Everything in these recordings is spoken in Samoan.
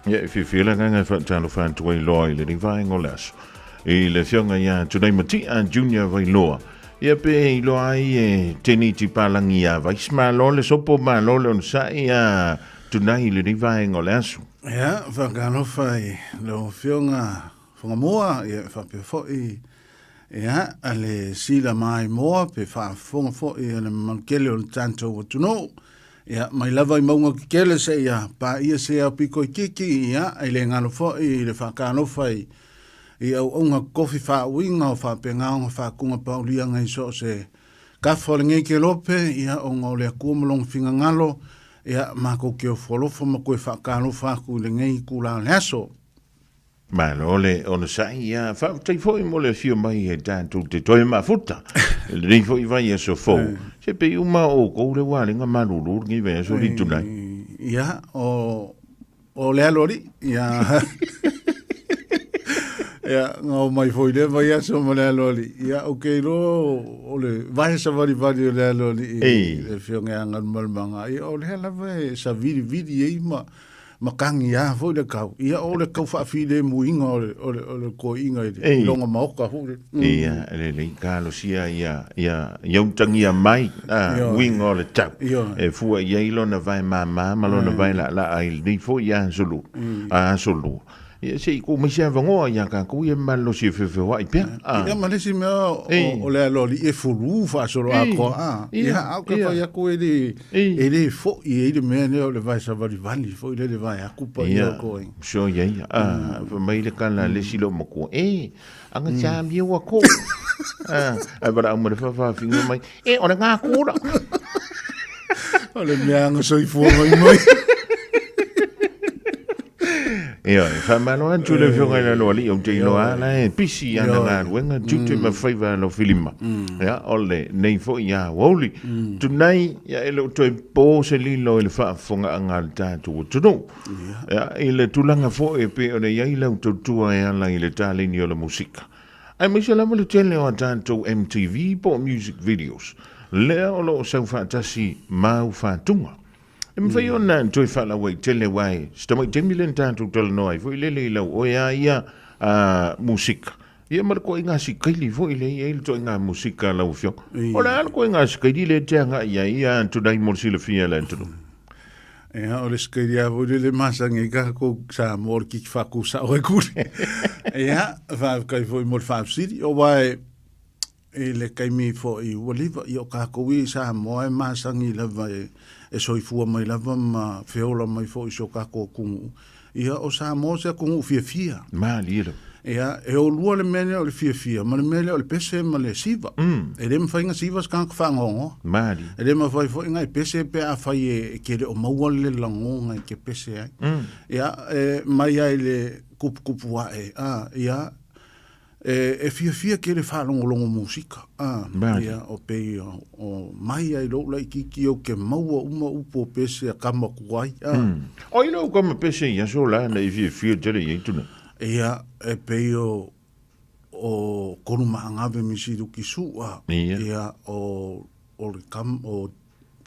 Ia, e fiafia le agaga e faatalofa atu ai loa i lenei vaega o le aso i le afioga ia Tunai Matia Junior Vailoa. Ia pe iloa ai e teniti palagi ia Vaisi malo le sopo malo le onosai ia Tunai i lenei vaega o le aso. Ia, faatalofa i lau Afioga Whangamoa, ia e faapea foi, ia, a le sila maimoa pe faafofoga foi a le mamalu tele o le tatou atunuu. Ia, mai lava i mauga kekele seia paia se ao piko itiiti, ia, e le galo foi i le faatalofa i i auauna tofi faauiga o faapena ona faatuga pauliaga i so o se tafa o lenei kelope, ia, ona o le Atua ma Lona finagalo, ia, matou te ofo alofa ma toe faatalofa atu i lenei itula o le aso. Malo le onosai, ia faafetai foi mo le afio mai e tatou te toe mafuta i lenei foi vaiaso fou. Se pei uma o outou le ua alega malulu lenei vaiaso li tunai. Ia, o le alo alii. Ia, ia, na o mai foi le vaiaso ma le alo alii. Ia, ou te iloa o le vae savalivali o le alo alii i le afioga ia Galumalemana. Ia, o lea lava e savilivili ai ma ma kagiā foi le kau. Ia o le kau faafilemuiga o le, o le, o le toeaiina i le loga maota foi le. Ia, lelei talosia ia, ia, ia utagia mai a, uiga o le tau. E fua i ai lona vae māmā ma lona vae laalaa i lenei foi aso aso lua. Ia se i tuu mai se avanoa ia tatou ia malolosi e feofeoai pea. Ia ma le isi mea o le alo alii e fulu faasolo atoa a. Ia a o ke fai atu e le e le foi ai le mea lea o le vae savalivali foi lele vae atu pa ia o koe. Sure ia ia. A fai mai le kala a le isi loomatua, e anga cha mia ua ko. A ai valaau ma le faafaafina mai, e o le ngā kura. O le mea anga soifua mai mai. Ia, e faamalo atu le afioga i le aloalii ou te iloa la e pisi ana galuega, tiute ma faiva alofilima. Ia, o lenei foi aoauli. Tunai, ia e le o toe po se lilo i le faafofogaaga a le tatou atunuu. Ia, i le tulaga foi e pei ona i ai lau tautua e ala i le taleni o le musika. Aemaise lava le tele o a tatou MTV po o music videos, lea o lo o sau faatasi ma au faatuga. E mafai ona toe faalauaitele aua e si tamai taimi lea na tatou talanoa ai foi lele i lau oe a ia musika, ia ma le toaiga sikaili foi lea e i ai le toaiga musika a lau Afioga. O le a le toaiga sikaili lea e te agai i ai ia Tunai mo le silafia e le atunuu? Ia, o le sikaili lava foi lele e masani ai tatou Samoa o le kiki faakusao ai kuli. Ia, faafetai foi mo le faafesili. Aua i le taimi foi ua liva, ia o tatou ia i Samoa e masani lava e soifua mai lava ma feola mai foi i si o tatou atunuu. Ia, o Samoa se atunuu fiafia. Malie lava. Ia, e o lua le mea lea o le fiafia ma le mea lea o le pese ma le siva. E le mafai ona siva se tagata faanoanoa. Malie. E le mafai foi ona e pese pe afai e te le o maua le lagona e te pese ai. Ia, e mai lava i le kupukupu ae, a, ia, E fiafia tele faalogologo musika, a, ia, o pei o mai ai lou laitiiti ou te maua uma upu o pese a kama tuai, a. O ai lau kama pese i aso la na i fiafia tele i ai tuna? Ia, e pei o, o Kolumaagave Misiluki Su'a, ia, o, o le kama, o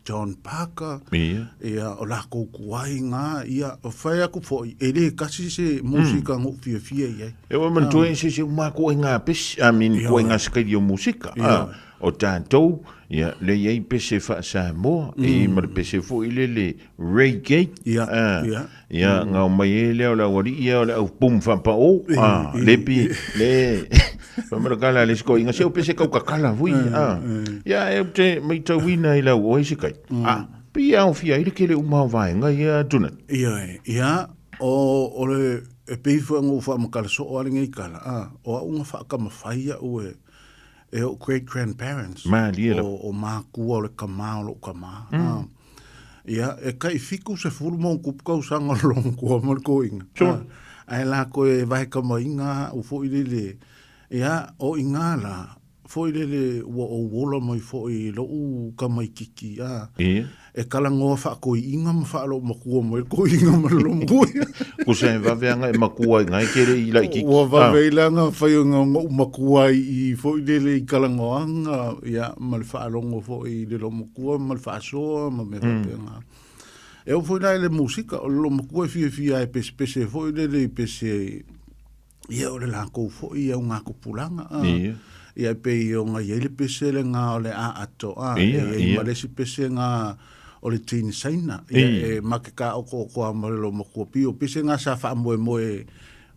John Parker, ia, o lakou tuai nga, ia, o fai aku foi, e le kasi se musika mm. fiafia i ai. E ua manatua e se se uma ko e ngā pesi, I mean, ko e ngā sikairi o musika. Ah, o tātou, ia, le i ai pese wha Samoa, e i ma le pese foi le le reggae. Ia, ah, ia. Ia, ngā o mai e lea o le awari ia o le au pum wha o, ah, le pi, le, Whamarokala le siko inga se o pese kau kakala hui. Ah. Ia e te maitauina i lau oe se kai. Ah, pi au fia i le kele uma o vaenga ia tuna. Ia e, ia o o le e pei foi ngo fa makala so o ale ngai kala. Ah, o au nga fa kama fai au e e o great grandparents. Malie la. O o makua o le kama o lo kama. Ah. Ia, e kai 70 mo kupu kausaga o lo matua ma le toeaina. Sure. Ae latou e vae kamaina au foi lele, ia, o i ngā la, foi lele ua ou ola mai foi i lou tamaititi, a, Ia. e talanoa faatoiina ma faaloomatua mai le toeaina ma le loomatua. Kusa e vave anga e makua i ngai kere i laititi. Ua vave ai la nga fai o nga ngou matua i foi lele i talanoaga, ia, ma le faalogo foi i le loomatua ma le faasoa ma mea faapena. E oo foi la i le musika, o le loomatua e fiafia e pesepese foi lele i pese, ia o le lakou foi ia ugatupulaga a. Ia e pei ona i ai le pese lena o le aato a, e i ai ma le isi pese na o le Teen Saina, ia e ma ke taotootoa ma le loomatua pei o pese na sa faamoemoe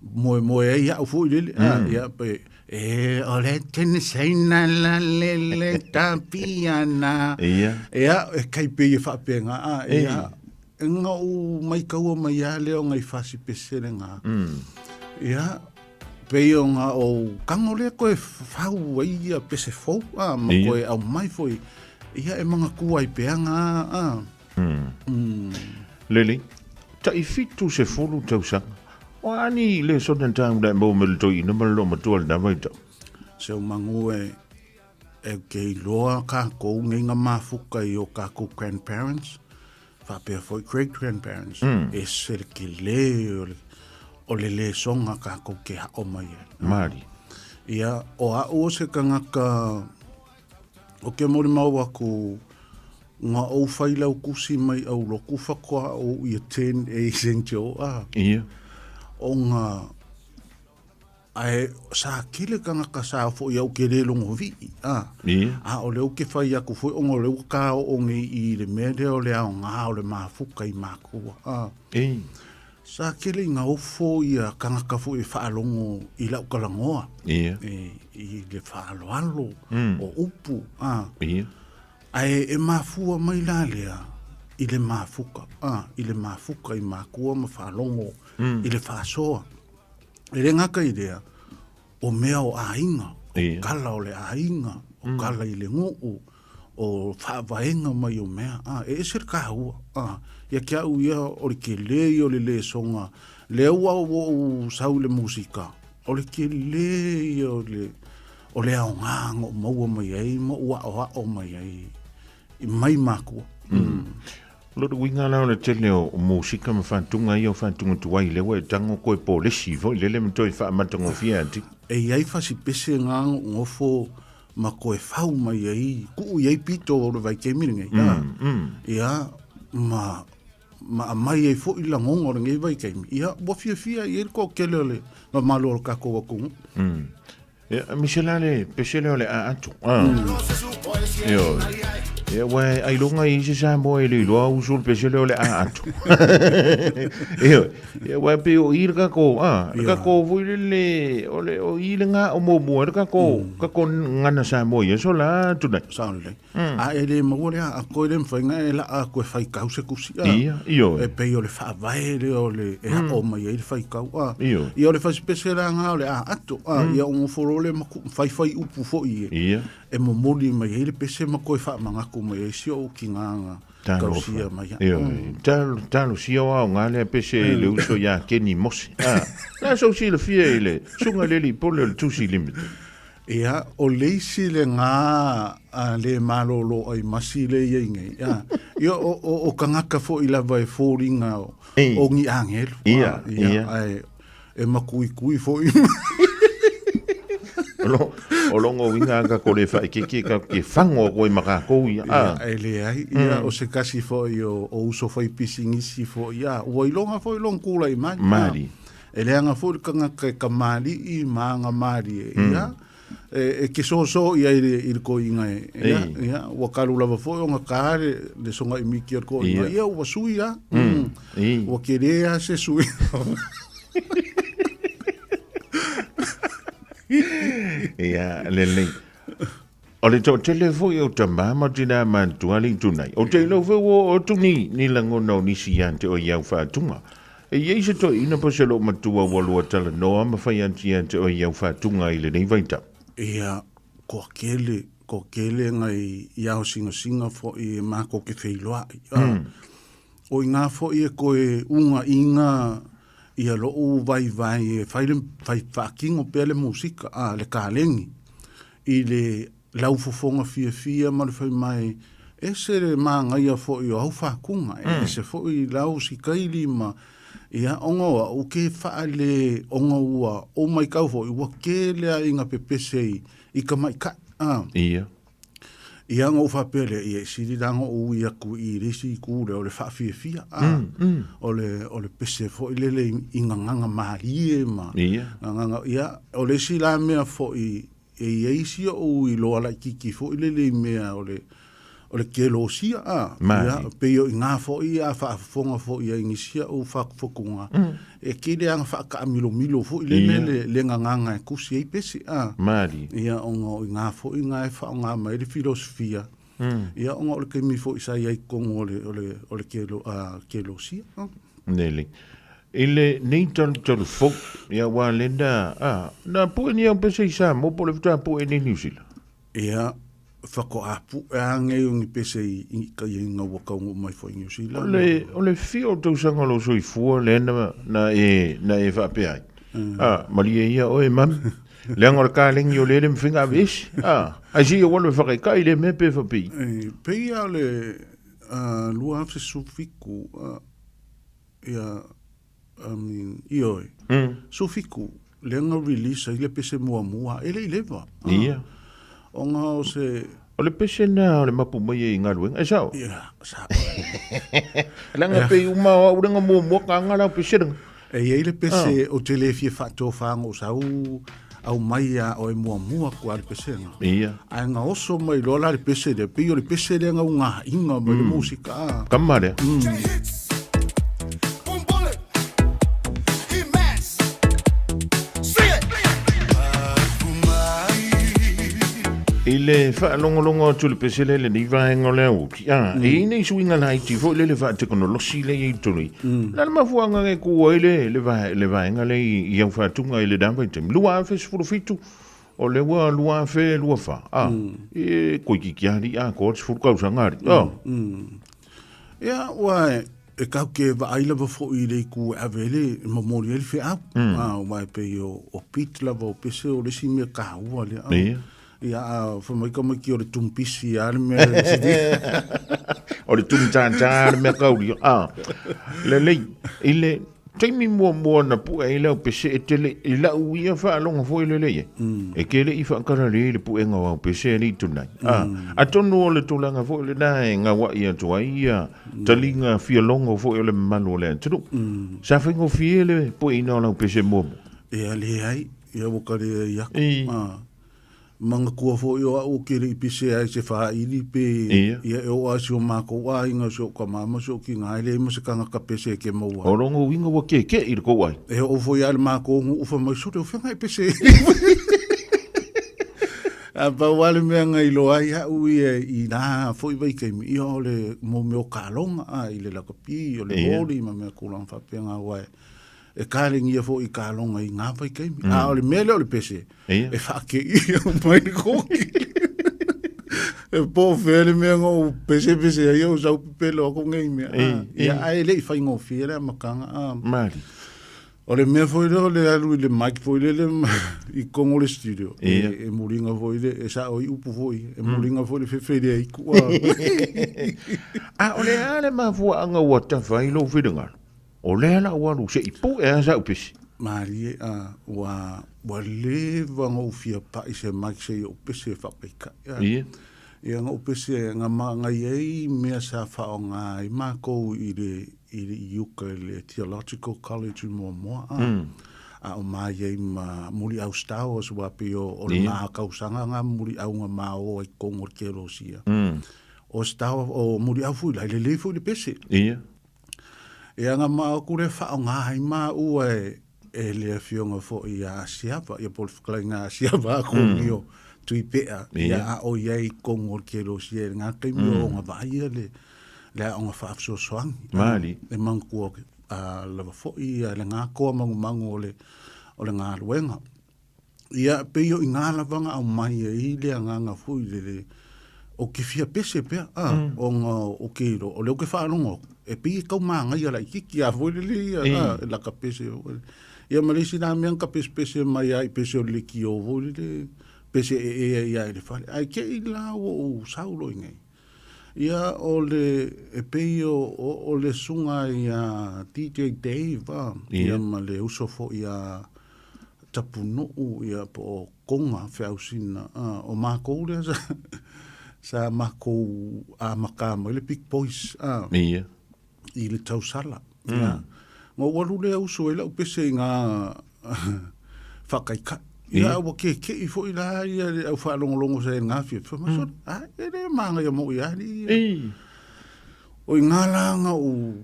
moemoe ai au foi lele a, ia pe e o le Teen Saina la le le tapiana. Ia e kai pei e faapena a, ia E nga ou maitaua mai a lea o ngai fasi pese le nga. Ia, pei o nga ou kango lea koe fau ai ia pese fou, a, ma koe au mai foi. Ia, e mangatua ai pea nga, a. Lele, tai 70 tausaga. O a ni le sona tau le mo me le toi ina ma le matua le na vaitau. Se o mangu e, E ke iloa kākou nei ngā mafuka i o kākou grandparents, faapea foi great grandparents, mm. e se le kele o le, o le lesonga kākou ke hao mai ai. Mari. Ia, o au o se kangaka, o ke mori mau aku, ngā ou whai lau kusi mai au loku whakoa o ia 10 e sentio a. Ia. O ngā, Ae sa kele kangaka sa foʻi au ke le logo vii, a. A o le au ke fai aku foi ona o le ua kaoo nei i le mea lea o le aoga o le mafuka i makua, a. Sa kele i gaofo ia kangaka foi e faalogo i lau talanoa, i le faaaloalo o upu, a. Ae e mafua mai la lea i le mafuka, a, i le mafuka i makua ma faalogo i le faasoa. E le gata i lea, o mea o aiga, o kala o le aiga, o kala i le nuu, o faavaega mai o mea, a, e ese le taua, a, ia te au ia o le tele ia o le lesoga, lea ua ou sau i le musika, o le tele ia o le, o le aoga na ou maua mai ai ma ou aoao mai ai i mai makua. Lona uiga la o le tele o musika ma faatuga ia o faatuga tuai lea ua e tago koe polesi foi lele ma toe faamatagofie atu. E i ai fasipese nga gofo ma koe fau mai ai, kuu i ai pito o le vaitaimi lenei, a, ia, ma, ma aumai ai foi lagoga o lenei vaitaimi, ia, ua fiafia i ai le toatele o le mamalu o le tatou atunuu. Ia, aemaise la le pese lea o le a atu. Ah. Ioe. Ia, ua e ailoga i se Samoa e le iloa uso le pese lea o le a atu. Ioe. Ia, ua e pei o i le kako, ah, le kako foi lele, o le, o i le ngā o muamua, le kako, kako ngana Samoa ia, so la tunai. Sao lelei. A e le maua lea a koe le mawhai nga e la a koe whaikau se kusi a. Ia, ioe. E pei o le whaavae le o le e hao mai ai le whaikau a. Ioe. Ia o le whaisipese la nga o le a ato a. Ia o ngoforo le maku whaiwhai upu fo i e. Ia. E momoli mai ai le pese ma koe whaamangaku mai ai si o uki nga nga kausia mai a. Ioe. Talo sia o ao nga lea pese i le uso ia Kenny Mose. A. La sau si le fia i le sunga leli pole o le Tusi Limited. Ia, o le isi lena a le malōlō ai masi le ia i nei. Ia, ia o, o, o kangaka foʻi lava e foliga o, o ni agelu. Ia, ia, ia. Ae, e makuikui foʻi. O o longo uiga ka kore whaikeke ka ke whango koe ma kākou ia. Ia, e leai. Ia, o se kasi foʻi o, o uso fai pisinisi foʻi. Ia, ua iloga foʻi lona kulaʻi mai. Mari. E leaga foi le tagata e kamali'i ma aga malie, ia, e, e ke soso ia i le, i le koiga e, ia, ia, ua kalu lava foi ona ka le, le soga i miki o le koiga, ia, ua sui la, ua kele a se sui. Ia, lelei. O le toatele foi o tama ma tina matutua le itunai. O te iloa foi ua oo atu ni, ni lagona o nisi ia te oe i au faatuga. E i ai se toeaina po o se loomatua ua lua talanoa ma fai atu ia te oe i au faatuga i lenei vaitau. Ia, kua kele, kua kele ngai i ao singasinga foi e makou ke feiloai. A, o inā foi e koe ugaiga ia loʻu vaivai e fai le, fai faatino pea le musika, a, le kalegi. I le laufofoga fiafia ma le fai mai, ese le māgaia foi o au whākunga, e ese foi lau sikaili ma, ia, ona o au ke whaale, ona ua, o mai kau foi, ua kē lea i ngā pepese i, i ka maikai. Ia. Ia ona ou faapea lea, ia e sili la ona ou ui atu i le isi itu lea o le faafiafia, a, o le, o le pese foi lele i, i gagaga malie ma gagaga, ia, o le isi la mea foi e i ai si ou iloa laitiiti foi lele i mea o le, o le kelosia, a, ia, pei o i ina foi a faafofoga foi ai i nisi au fatufotuga, e tele lava ina faataamilomilo foi lele le, le gagaga e tusi ai pese, a. Ia, ona o i ina foi na e faaaoga mai ai le filosofia, ia, ona o le taimi foi sa i ai i totonu o le, o le, o le kelo, a, kelosia. Lelei. I lenei talutalu fou, ia aua lea na, a, na pue ni au pese i Samoa po o le faatoa pue nei i Niu Sila? Ia, faatoa pue lava nei o ni pese i, i tai ina ua taunuu mai foi i Niu Sila. O le, o le fia o tausaga o lou soifua lea na, na e, na e faapea ai, a, malie ia oe mami, leaga o le kalegi o lele ma faiga aveese, a, ae se i ou alu e fakaikai i lea mea pe faapei. E, pei lava o le, uh, 2017, uh, Ia, I mean, ioe. 17, lea na release ai le pese muamua, e le i leva. Ia. Ona o se... O le pese na o le mapu mai ai i galuega, e sao? Ia, sao. Leaga pei uma o au lenga muamua ka aga lau pese lenga. E i ai le pese o te le fia faatofa o sau au mai a oe muamua ku a le pese nga. Ia. Ae nga oso mai loa la le pese lea, pei o le pese lea nga ugaina mai le musika. Ah. Kama lea. I le faalogologo atu i le pese lea i lenei vaega o le aoauli, a, e i ai nei suiga laiti foi lele faatekonolosi lea e i ai i totonu i i. O le a le mafuaaga e tu ai le, le, vae, le vaega lea i, i au faatuga i lena vaitaimi? 2017, o lea ua 2024, a, e toeitiiti lava alii atoa le 10 tausaga alii, a. Ia, ua e tatou te vaai lava foi i le itu e ave ai le, e momoli ai le feau. A, aua e pei o, o beat lava o pese o le isi mea taua lea. Ia. Ia, a fai mai tamaiti o le tumpisi lava le mea e sili. O le tumtātā le mea kauri. A, lelei, i le taimi muamua na pue ai lau pese e te le, i lau ia faalogo foi lelei e, e te le i faakalalei le puega o au pese alii tunai. A, atonu o le tulaga foi lena e gauai atu ai ia taliga fia logo foi o le mamalu o le atunuu. Sa faigofie le pueina o lau pese muamua? Ia, leai, ia ua ka leai aku. A, Manatua foi o au ou te le i pese ai i se faaili pe Ia. ia e oo lava i si o makou aiga, si ou tama ma si ou tina, e leai ma se tagata pese e te maua ai. O lona uiga ua keke'i i le tou aiga. E oo foi lava i le matou nuu fai mai, sole o fea e pese ai. A pau lava le mea na iloa ai au ia i la foi vaitaimi, ia o le mo mea o kaloga, a, i le lakapi, o le voli ma mea tulaga faapena, aua e e kalegia foi i kaloga i ngā vaitaimi. A o le mea lea o le pese, e whaakeia mai le koki. E po fea le mea nga ou pese pese ai au sau pepelo aku nei mea. Ia, ae le i faigofie le amataga. Mali. O le mea foi lea o le alu i le mic foi lele i totonu o le studio. E muliga foi le, e sao ai upu foi, e muliga foi le fefe i le aitu. A o le a le mafuaaga ua tafa ai lou finagalo? O lea la ua alu se i pue a sau pese. Malie, a, ua, ua leva ona ou fia pai se mic se i ou pese e faataitai. A, Ia. Ia na ou pese, na ma, na i ai mea sa faaaoga ai makou i le, i le, i uka i le Theological College i Moamoa, a, a o ma i ai ma Muliau Stowers, aua pei o, o le ma tausaga na Muliau na ma o ai i totonu o le Kelosia. O Stowers, o Muliau foi la, e lelei foi le pese. Ia. Ia na ma aku le whaonga ai maua e, e le afioga foi ia Asiava, ia po o le fetalaiga a Asiava aku ni o Tuipea, ia a o i ai i totonu o le kelosia i lena taimi o ona vaaia le, le aoga faafesoasoani. Malie. E manatua lava foi ia lena toa magumagu o le, o le galuega. Ia, pei o i ina lava na aumai ai le agaga foi lele, ou te fia pese pea, a, ona ou te iloa, o lea ou te faalogo atu, e pei e tau manaia laitiiti lava foi lele ia, a, e laka pese foi lele. Ia ma le isi la mea na ka pesepese mai lava i pese o le leitio foi lele, pese ee ai lava i le fale. Ae te i la ua ou sau loa i inei. Ia, o le, e pei o, o, o le susuga ia DJ Dave, a, ia ma le uso foi a Tapunuu ia po o Konga Feausina, a, o makou lea sa, Sa makou amata mai le Big Boys a. Ia. I le tausala. Ia. Ma ua alu lea uso ai lau pese i ngā faataitai. Ia, ua keke'i foi la ia le au faalogologo sa i ngā fia. Fai mai, sole, a, e le magaia mo'i a alii ia. O i ngā la nga ou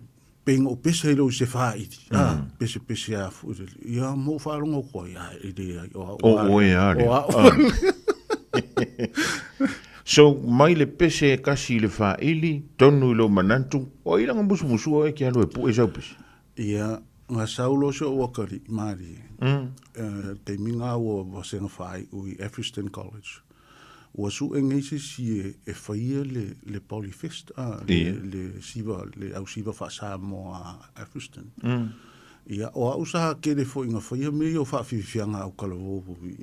pei nga ou pese ai lou i se faaili, a, pese pese a foi lele. Ia, ma ou faalogo atu ai, a, e leai, o au O oe a lea. O au. So, mai le pese e kasi i le faaili, tonu i lou manatu, o ai langa musumusu oe e ke alu e pue sau pese? Ia, nga sau loa si o'u akalii malie, le taimi nga ua vasega faai'u i Atherstone College, ua su'e nei se isi e faia le, le Polyfest, a, le, le siva, le au siva faa-Samoa a Atherstone. Ia, o a'u sa kele fo'i na faia mea ia o faafiafiaga au kalavovo i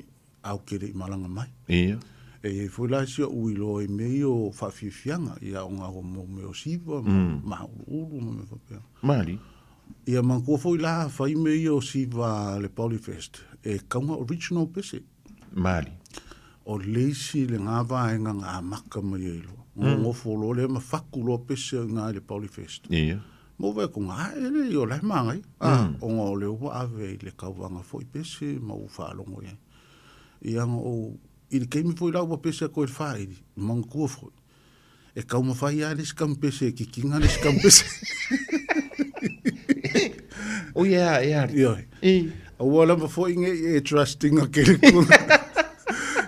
au kele i malaga mai. Ia. E iai foi la si o'u iloa i mea ia o faafiafiaga, ia o ngā mo mea o siva, ma mauluulu ma mea faapea. Mali. Ia manatua foi la a fai mea ia o siva a le Polyfest, e kauga original pese. Mali. O le isi le ngā vaega nga amaka mai ai loa. Ngonofo loa lea ma faku loa pese o i ngā i le Polyfest. Ia. Mo wai ko ngā ele i o lae māngai. A, o ngā o leo ua ave i le kauanga foi pese ma u whaalongo i ai. Ia nga o, i le keimi foi la ua pese a koe le whairi, manatua foi. E kaumawhai a le isi kampese e kikinga le isi kampese. O ia, ia. Ioe. Aua lava foi nge i e trustinga ke le kuna.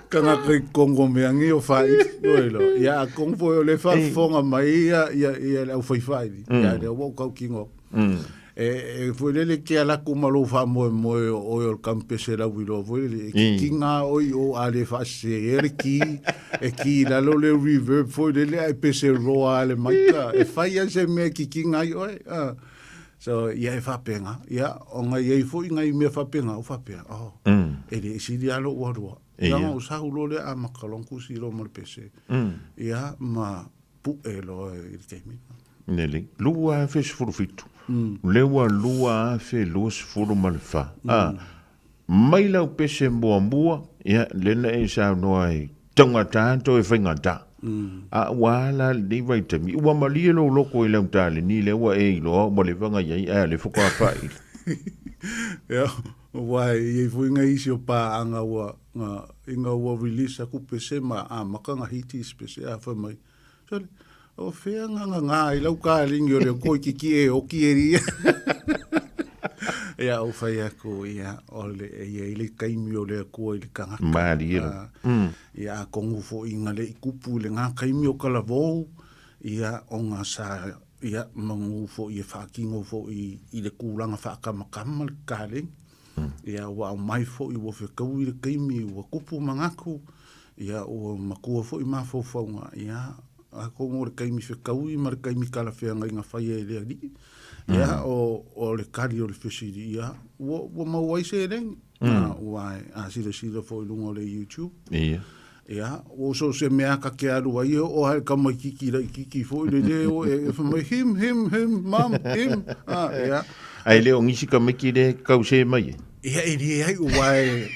Kanga kai kongo mea ngi o whairi. Ioe lo. Ia a kong foi o le whafonga mai ia, ia, ia le au whai whairi. Ia le au kau kingo. E, e foi lele ke ala ku ma lou faamoemoe o oe o le kampese lauiloa foi lele, e kikiga oe i o a le faasese e le ki, e ki i lalo le reverb foi lele ae pese roa le maika, e fai ai se mea e kikiga ai oe. So, ia e faapena, ia, ona i ai foi nai mea faapena, o faapea, oh, e le sili lava lou alu au. Leaga o sau loa lea amata loa ona tusi loa ma le pese, ia, ma pu'e loa i le taimi. Lelei. 2017. Lea ua 2024. A, mai lau pese muamua, ia, lea na e saunoa ai, taugata toe faigata. A ua a la lenei vaitaimi? Ua malie lou loko i lau taleni lea ua e iloa ua leva ona i ai ae o lea faatoa faaili. Ia, aua e i ai foi nai isi o paaga ua, nga, ina ua release aku pese ma amata ona hiti isi pese, a fai mai, Sole, o fea nga nga nga i lau kalingi o le koi kiki e oki e ria. Ia, o whai aku, ia, o le, ia, i le kaimi o le akua i le kangaka. Maari ero. Ia, a kongu fo i ngā le i kupu i le ngā kaimi o kalavou, ia, o ngā sa, ia, mangu fo i e whaakingo fo i, i le kūlanga whaakamakama le kalingi. Ia, ua aumai foi ua fekaui le taimi ua kupu manatu, ia, ua matua foi mafaufauga, ia, atonu o le taimi fekaui ma le taimi talafeagai na faia e le Alii, ia, o le tali o le fesili, ia, ua maua ai seleni, aua a silasila foi i luga o le YouTube, Ia. Ia, ua so se mea ka ke alu ai e oo ae kamaititi laititi foi le le o e fai mai him, him, him, mum, him. Ah, ia. Ai le o nisi kamaiti le kau se mai e. Ia, e lie ai ua e...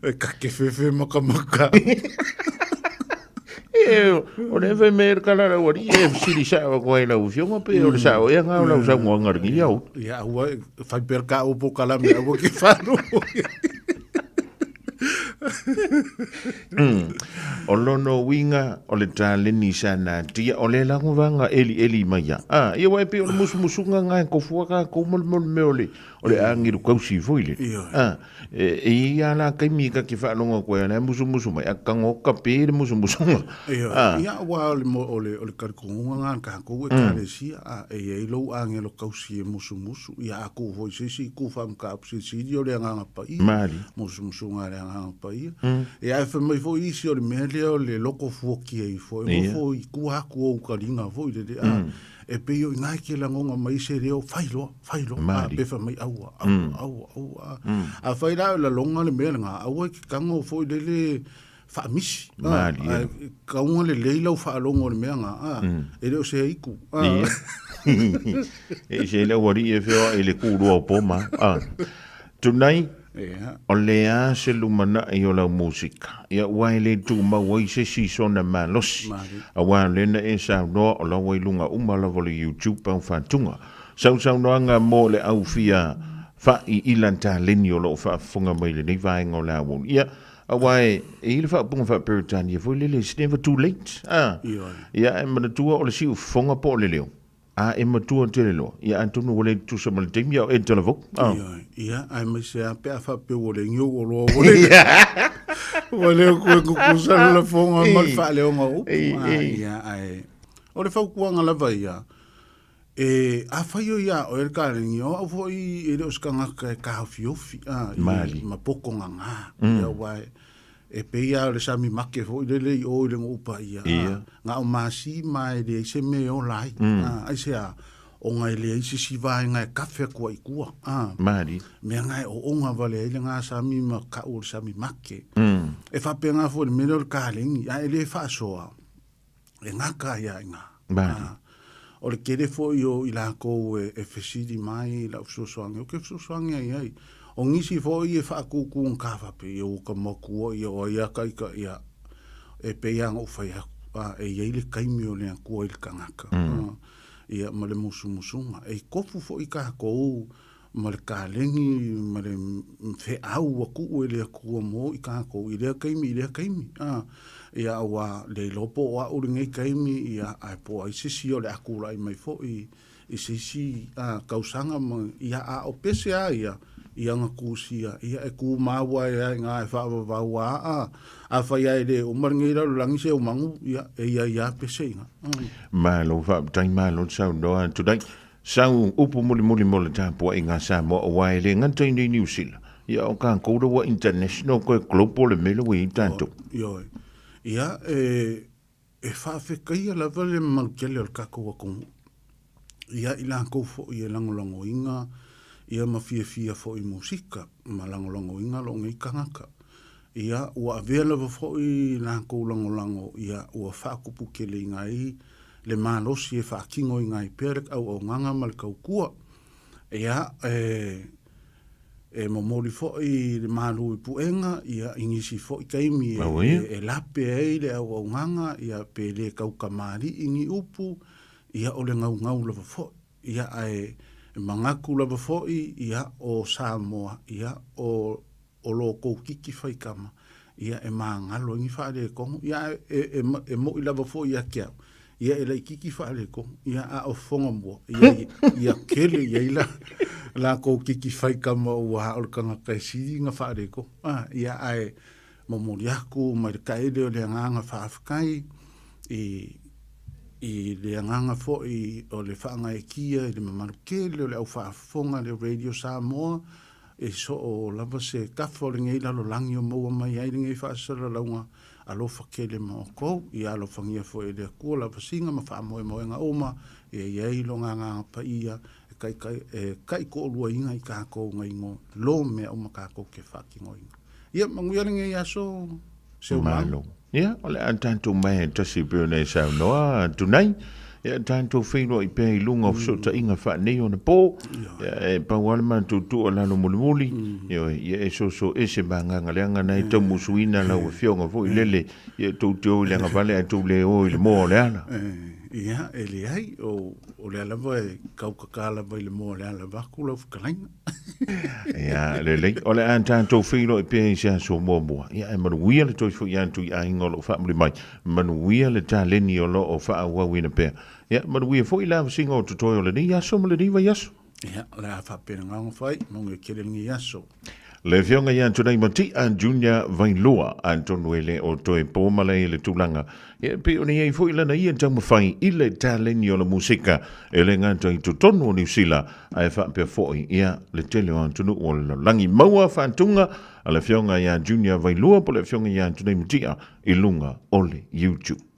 E kake fefe makamaka. E, o le fai me kala lau ali e sili sa o koe lau fionga pe o le sa o ia ngā o lau sa ngā ngā ringi iau. Ia, ua fai per ka o po kala me ua ki whānu. O lono uiga o le taleni sa natia o le lagovaga elieli mai ia. A, ia ua e pei o le musumusuga nga e kofua kakou ma le mo le mea o le o le agelu kausi foi le. A, e e i ai a la taimi ka te faalogo atu ai o la e musumusu mai, a tago kape le musumusuga. A. Ia, aua o le o le o le talitonuga na a tatou Ekalesia, a e i ai lou agelo kausi e musumusu, ia a tuu foi se isi itu faamataupu silisili o le Agaga Paia, Malie. musumusuga a le Agaga Paia. Ia ae fai mai foi isi o le mea lea o le loko fuatia ifo, e nofo i tua atu o ou taliga foi lele, a e pei o i ina e te lagona mai se leo, fai loa, fai loa, a pe fai mai aua, aua, aua, aua. A fai la o lalona le mea lena, aua e te tago foi lele faamisi. Malie. A kauga lelei lau faalogo i le mea lena, a e le o se aitu. Ia. E ese ai le aualii e feoai i le kūlua o Poma. A. Tunai. Ia. O le a se lumanai o lau musika? Ia, aua e le tumau ai se isi i sona malosi. Aua o lea na e saunoa o la ua i luga uma lava o le YouTube au faatuga. Sau saunoaga mo le au fia fa'i i lana taleni o lo o faafofoga mai i lenei vaega o le aoauli. Ia, aua e i ai le faaupuga faa-Peretania foi lele, it's never too late. A? Ia, ae manatua o le siufofoga po o le leo. A e matua tele loa, ia atonu ua le tutusa ma le taimi a o e talavou. Ah. Ioe, ia, aemaise lava pe a faapea ua le niu ua loa ua le ua le koe kukusa le lafoga ma le faaleoga o upu. Ah, ia, ae o le fautuaga lava ia, e afai o ia oe le kalegi, o au foi e le o se tagata e taofiofi, ah, i, ma poto gagā. Ia, aua e, E pei lava o le sami make foi lele i o i le Nuupa ia, a, na o masi ma e leai se mea e ola ai. A, aisea, ona e leai se isi vaega e kafe atu ai i tua. A, Malie. mea na e oona vale ai le na sami ma kau o le sami make. E faapena foi i le mea lea o le kalegi, a e le faasoa, e gata ai lava i ina. Malie. A, o le tele foi o i latou e fesili mai i lau fesoasoani, ou te fesoasoani ai ai. O nisi foi e faatūtūgata faapea, ia ua ta matua, ia o ai a ita, ia, e pei lava ona ou fai atu, a, e i ai le taimi o le Atua i le tagata, a, ia, ma le musumusuga. E tofu foi tatou ma le kalegi ma le feau ua tuu e le Atua mo i tatou i lea taimi i lea taimi. A, ia aua le iloa po o au lenei taimi, ia, ae po o ai se isi o le a tulai mai foi i se isi tausaga ma, ia, a o pese lava ia i ana tusia, ia e tumau ai lava i ina e faavavau a, afai lava e le uma lenei lalolagi se umanu, ia, e i ai lava pese i ina. Malo faafetai, malo le saunoa atu nei. Sau upu mulimuli mo le tapuaiga a Samoa aua e le gata i nei Niu Sila, ia o tatou la ua international koe global le mea lea ua i ai tatou. Ioe. Ia, e, e faafetaia lava le mamalu tele o le tatou atunuu ia i latou foi e lagolagoina ia ma fiafia foi i musika ma lagolagoina lou nei tagata. Ia, ua avea lava foi latou lagolago ia ua faatuputeleina ai le malosi e faatinoina ai pea le auaunaga ma le tautua. Ia, e, e momoli foi le malu i puega, ia, i nisi foi taimi e, e, e lape ai le auaunaga, ia, pe le taukamali'i ni upu, ia, o le gaugau lava foi. Ia, ae manatu lava foi, ia, o Samoa, ia, o o lo outou kiki faitama, ia e magalo ai ni faaletonu. Ia ae e, e, e moʻi lava foi ia te au, ia e laitiiti faaletonu, ia a o fofoga mua, ia, ia tele i ai la, latou kiki faitama ua o le tagata e sili ona faaletonu. Ah, ia ae momoli atu mai le taele o le agaga faafetai i i le agaga foi o le faagaeetia i le mamalu tele o le au faafofoga le Radio Samoa, E soo lava se tafa o lenei lalolagi o maua mai ai lenei faasalalauga alofa tele ma outou. Ia alofagia foi e le Atua lavasiga ma faamoemoega uma, ia i ai Lona Agaga Paia e taitai, e taitoaluaina i tatou nai lo mea uma tatou te faatinoina. Ia manuia lenei aso, Seumanu. Malo. Ia, o le a tatou mai e tasi e pei ona e saunoa atu nei. Ia, tatou feiloai pea i luga o fesootaiga faanei ona po. Ia, e pau lava le matou tuualalo mulimuli. Ioe, ia e soso ese ma agaga leaga na e taumusuina lau afioga foi lele. Ia tou te o i le agavale ae tou le o i le moa o le ala. Ia, e leai, o, o lea lava e kaukaka lava i le moa o le ala vaeatu lau fetalaiga. Ia, lelei. O le a tatou feiloai pea i se aso muamua. Ia, ae manuia le toe foi atu i aiga o lo o faamuli mai. Manuia le taleni o lo o faaauauina pea. Ia, manuia foi le avasiga o totoe o lenei aso ma lenei vaiaso. Ia, o le a faapena ona fai, manuia tele lenei aso. Le Afioga ia Tunai Mati'a Junior Vailua, atonu e le o toe po malae i le tulaga e pei ona i ai foi lana ia taumafai i le taleni o le musika e le gata i totonu o Niu Sila ae faapea foi ia le tele o atunuu o le lalolagi. Maua faatuga a le Afioga ia Junior Vailua po o le Afioga ia Tunai Mati'a i luga o le YouTube.